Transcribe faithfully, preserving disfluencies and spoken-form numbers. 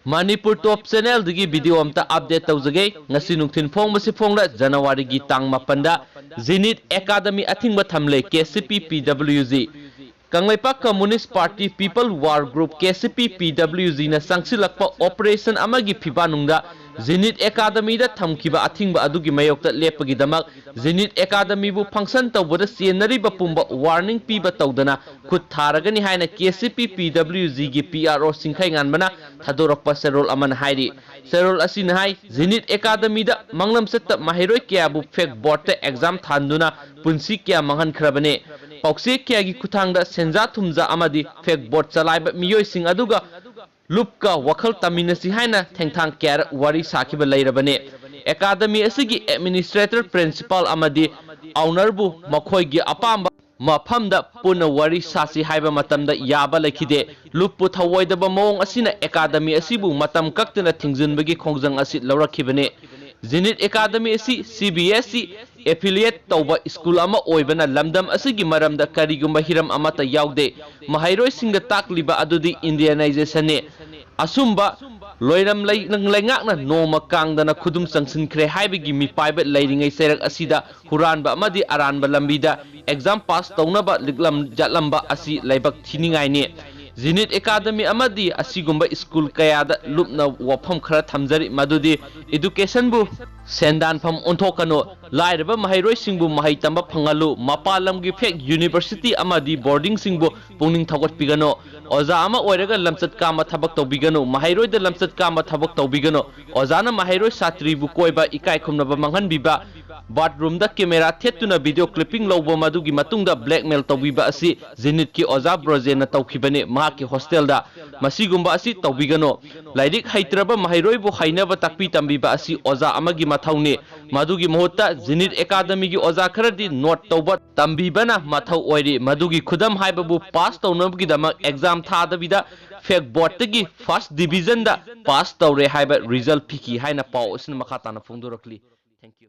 ꯃꯅꯤꯄꯨꯔ ꯇꯣꯞ ꯆꯦꯅꯦꯜꯗꯒꯤ video ꯑꯝꯇ update ꯇꯧꯖꯒꯦ꯫ ꯉꯁꯤ ꯅꯨꯡꯊꯤꯜ ꯐꯣꯡꯕꯁꯤ ꯐꯣꯡꯂ ꯖꯅꯋꯥꯔꯤꯒꯤ ꯇꯥꯡ ꯃꯥꯄꯟꯗ ꯖꯤꯅꯤꯠ ꯑꯦꯀꯥꯗꯃꯤ ꯑꯊꯤꯡꯕ ꯊꯝꯂꯦ K C P P W G. Kangleipak communist party people war group K C P P W ꯖꯤꯅ ꯆꯪꯁꯤꯜꯂꯛꯄ operation ꯑꯃꯒꯤ ꯐꯤꯕꯥꯅꯨꯡꯗ ꯖꯤꯅꯤꯠ ꯑꯦꯀꯥꯗꯃꯤꯗ ꯊꯝꯈꯤꯕ ꯑꯊꯤꯡꯕ ꯑꯗꯨꯒꯤ ꯃꯥꯌꯣꯛꯇ ꯂꯦꯞꯄꯒꯤꯗꯃꯛ ꯖꯤꯅꯤꯠ ꯑꯦꯀꯥꯗꯃꯤꯕꯨ ꯐꯪꯁꯟ ꯇꯧꯕꯗ ꯆꯦꯟꯅꯔꯤꯕ ꯄꯨꯝꯕ ꯋꯥꯔꯅꯤꯡ ꯄꯤꯕ ꯇꯧꯗꯅ ꯈꯨꯠ ꯊꯥꯔꯒꯅꯤ ꯍꯥꯏꯅ ꯀꯦ C P P W ꯖꯤꯒꯤ P R ꯑꯣ ꯁꯤꯡꯈꯩꯉꯥꯟꯕꯅ ꯊꯥꯗꯣꯔꯛꯄ ꯆꯦꯔꯣꯜ ꯑꯃꯅ ꯍꯥꯏꯔꯤ꯫ ꯆꯦꯔꯣꯜ ꯑꯁꯤꯅ ꯍꯥꯏ, ꯖꯤꯅꯤꯠ ꯑꯦꯀꯥꯗꯃꯤꯗ ꯃꯥꯡꯂꯝꯆꯠꯇ ꯃꯍꯩꯔꯣꯏ ꯀꯌꯥꯕꯨ ꯐꯦꯛ ꯕꯣꯔꯗꯇ ꯑꯦꯛꯖꯥꯝ ꯊꯥꯍꯟꯗꯨꯅ ꯄꯨꯟꯁꯤ ꯀꯌꯥ ꯃꯥꯡꯍꯟꯈ꯭ꯔꯕꯅꯤ꯫ ꯄꯥꯎꯆꯦ ꯀꯌꯥꯒꯤ ꯈꯨꯠꯊꯥꯡꯗ ꯁꯦꯟꯖꯥ ꯊꯨꯝꯖꯥ ꯑꯃꯗꯤ ꯐꯦꯛ ꯕꯣꯔꯗ ꯆꯂꯥꯏꯕ ꯃꯤꯑꯣꯏꯁꯤꯡ ꯑꯗꯨꯒ ꯂꯨꯞꯀ ꯋꯥꯈꯜ ꯇꯥꯃꯤꯟꯅꯁꯤ ꯍꯥꯏꯅ ꯊꯦꯡꯊꯥꯡ ꯀꯌꯥꯔꯛ ꯋꯥꯔꯤ ꯁꯥꯈꯤꯕ ꯂꯩꯔꯕꯅꯤ꯫ ꯑꯦꯀꯥꯗꯃꯤ ꯑꯁꯤꯒꯤ ꯑꯦꯗꯃꯤꯅꯤꯁꯇ꯭ꯔꯦꯇꯔ, ꯄ꯭ꯔꯤꯟꯁꯤꯄꯥꯜ ꯑꯃꯗꯤ ꯑꯣꯅꯔꯕꯨ ꯃꯈꯣꯏꯒꯤ ꯑꯄꯥꯝꯕ ꯃꯐꯝꯗ ꯄꯨꯟꯅ ꯋꯥꯔꯤ ꯁꯥꯁꯤ ꯍꯥꯏꯕ ꯃꯇꯝꯗ ꯌꯥꯕ ꯂꯩꯈꯤꯗꯦ꯫ ꯂꯨꯞꯄꯨ ꯊꯧꯑꯣꯏꯗꯕ ꯃꯑꯣꯡ ꯑꯁꯤꯅ ꯑꯦꯀꯥꯗꯃꯤ ꯑꯁꯤꯕꯨ ꯃꯇꯝ ꯀꯛꯇꯅ ꯊꯤꯡꯖꯤꯟꯕꯒꯤ ꯈꯣꯡꯖꯪ ꯑꯁꯤ ꯂꯧꯔꯛꯈꯤꯕꯅꯤ꯫ ꯖꯤꯅꯤꯠ ꯑꯦꯀꯥꯗꯃꯤ ꯑꯁꯤ C B S E affiliate ꯇꯧꯕ ꯁ꯭ꯀꯨꯜ ꯑꯃ ꯑꯣꯏꯕꯅ ꯂꯝꯗꯝ ꯑꯁꯤꯒꯤ ꯃꯔꯝꯗ ꯀꯔꯤꯒꯨꯝꯕ ꯍꯤꯔꯝ ꯑꯃꯠꯇ ꯌꯥꯎꯗꯦ꯫ ꯃꯍꯩꯔꯣꯏꯁꯤꯡꯗ ꯇꯥꯛꯂꯤꯕ ꯑꯗꯨꯗꯤ ꯏꯟꯗꯤꯌꯥꯅꯥꯏꯖꯦꯁꯟꯅꯤ꯫ ꯑꯁꯨꯝꯕ ꯂꯣꯏꯔꯝ ꯂꯩ-, ꯂꯩꯉꯥꯛꯅ ꯅꯣꯡꯃ ꯀꯥꯡꯗꯅ ꯈꯨꯗꯨꯝ ꯆꯪꯁꯤꯟꯈ꯭ꯔꯦ ꯍꯥꯏꯕꯒꯤ ꯃꯤꯄꯥꯏꯕ ꯂꯩꯔꯤꯉꯩ ꯆꯩꯔꯛ ꯑꯁꯤꯗ ꯍꯨꯔꯥꯟꯕ ꯑꯃꯗꯤ ꯑꯔꯥꯟꯕ ꯂꯝꯕꯤꯗ ꯑꯦꯛꯖꯥꯝ ꯄꯥꯁ ꯇꯧꯅꯕ ꯂꯤꯛꯂꯝ ꯌꯥꯠꯂꯝꯕ ꯑꯁꯤ ꯂꯥꯏꯕꯛ ꯊꯤꯅꯤꯡꯉꯥꯏꯅꯤ꯫ ꯖꯤꯅꯤꯠ ꯑꯦꯀꯥꯗꯃꯤ ꯑꯃꯗꯤ ꯑꯁꯤꯒꯨꯝꯕ ꯁ꯭ꯀꯨꯜ ꯀꯌꯥꯗ ꯂꯨꯞꯅ ꯋꯥꯐꯝ ꯈꯔ ꯊꯝꯖꯔꯤ, ꯃꯗꯨꯗꯤ ꯏꯗꯨꯀꯦꯁꯟꯕꯨ ꯁꯦꯟꯗꯥꯟꯐꯝ ꯑꯣꯟꯊꯣꯛꯀꯅꯨ, ꯂꯥꯏꯔꯕ ꯃꯍꯩꯔꯣꯏꯁꯤꯡꯕꯨ ꯃꯍꯩ ꯇꯝꯕ ꯐꯪꯍꯜꯂꯨ, ꯃꯄꯥꯟ ꯂꯝꯒꯤ ꯐꯦꯛ ꯌꯨꯅꯤꯚꯔꯁꯤꯇꯤ ꯑꯃꯗꯤ ꯕꯣꯔꯗꯤꯡꯁꯤꯡꯕꯨ ꯄꯨꯛꯅꯤꯡ ꯊꯧꯒꯠꯄꯤꯒꯅꯨ, ꯑꯣꯖꯥ ꯑꯃ ꯑꯣꯏꯔꯒ ꯂꯝꯆꯠ ꯀꯥꯝꯕ ꯊꯕꯛ ꯇꯧꯕꯤꯒꯅꯨ, ꯃꯍꯩꯔꯣꯏꯗ ꯂꯝꯆꯠ ꯀꯥꯝꯕ ꯊꯕꯛ ꯇꯧꯕꯤꯒꯅꯨ, ꯑꯣꯖꯥꯅ ꯃꯍꯩꯔꯣꯏ ꯁꯥꯇ꯭ꯔꯤꯕꯨ ꯀꯣꯏꯕ, ꯏꯀꯥꯏ ꯈꯨꯝꯅꯕ ꯃꯥꯡꯍꯟꯕꯤꯕ, ꯕꯥꯠꯔꯨꯝꯗ ꯀꯦꯃꯦꯔꯥ ꯊꯦꯠꯇꯨꯅ ꯚꯤꯗꯤꯑꯣ ꯀ꯭ꯂꯤꯞꯄꯤꯡ ꯂꯧꯕ, ꯃꯗꯨꯒꯤ ꯃꯇꯨꯡꯗ ꯕ꯭ꯂꯦꯛꯃꯦꯜ ꯇꯧꯕꯤꯕ ꯑꯁꯤ ꯖꯤꯅꯤꯠꯀꯤ ꯑꯣꯖꯥ ꯕ꯭ꯔꯣꯖꯦꯟꯅ ꯇꯧꯈꯤꯕꯅꯤ ꯃꯍꯥꯛꯀꯤ ꯍꯣꯁꯇꯦꯜꯗ꯫ ꯃꯁꯤꯒꯨꯝꯕ ꯑꯁꯤ ꯇꯧꯕꯤꯒꯅꯨ꯫ ꯂꯥꯏꯔꯤꯛ ꯍꯩꯇ꯭ꯔꯕ ꯃꯍꯩꯔꯣꯏꯕꯨ ꯍꯩꯅꯕ ꯇꯥꯛꯄꯤ ꯇꯝꯕꯤꯕ ꯑꯁꯤ ꯑꯣꯖꯥ ꯑꯃꯒꯤ ꯃꯊꯧꯅꯤ꯫ ꯃꯗꯨꯒꯤ ꯃꯍꯨꯠꯇ ꯖꯤꯅꯤꯠ ꯑꯦꯀꯥꯗꯃꯤꯒꯤ ꯑꯣꯖꯥ ꯈꯔꯗꯤ ꯅꯣꯠ ꯇꯧꯕ ꯇꯝꯕꯤꯕꯅ ꯃꯊꯧ ꯑꯣꯏꯔꯤ꯫ ꯃꯗꯨꯒꯤ ꯈꯨꯗꯝ ꯍꯥꯏꯕꯕꯨ ꯄꯥꯁ ꯇꯧꯅꯕꯒꯤꯗꯃꯛ ꯑꯦꯛꯖꯥꯝ ꯊꯥꯗꯕꯤꯗ ꯐꯦꯛ ꯕꯣꯔꯗꯇꯒꯤ ꯐꯥꯔꯁ ꯗꯤꯚꯤꯖꯟꯗ ꯄꯥꯁ ꯇꯧꯔꯦ ꯍꯥꯏꯕ ꯔꯤꯖꯜ ꯄꯤꯈꯤ ꯍꯥꯏꯅ ꯄꯥꯎ ꯑꯁꯤꯅ ꯃꯈꯥ ꯇꯥꯅ ꯐꯣꯡꯗꯣꯔꯛꯂꯤ꯫ Thank you꯫